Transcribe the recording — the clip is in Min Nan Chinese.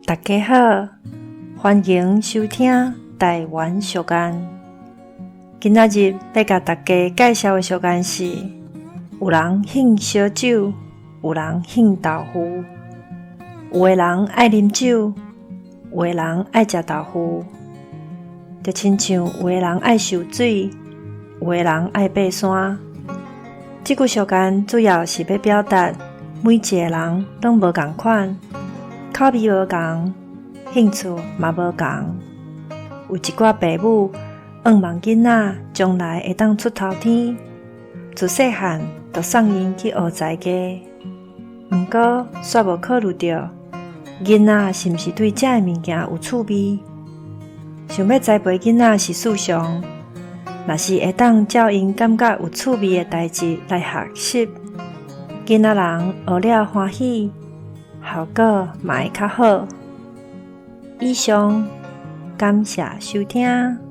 大家好，歡迎收聽台灣俗諺。今仔日欲共大家介紹的俗諺是：有人興燒酒，有人興豆腐。有的人愛啉酒，有的人愛食豆腐。就親像有的人愛泅水，有的人愛爬山。這句俗諺主要是欲表達每一个人攏無仝款，口味無仝，興趣嘛無仝。有一寡爸母向望囡仔將來會當出頭天，自細漢就送𪜶去學雜技，毋過煞無考慮著囡仔是毋是對這个物件有趣味。想欲栽培囡仔是事上，若是會當照𪜶感覺有趣味的代誌來學習，囡仔人學了歡喜，效果嘛會較好。以上，感謝收聽。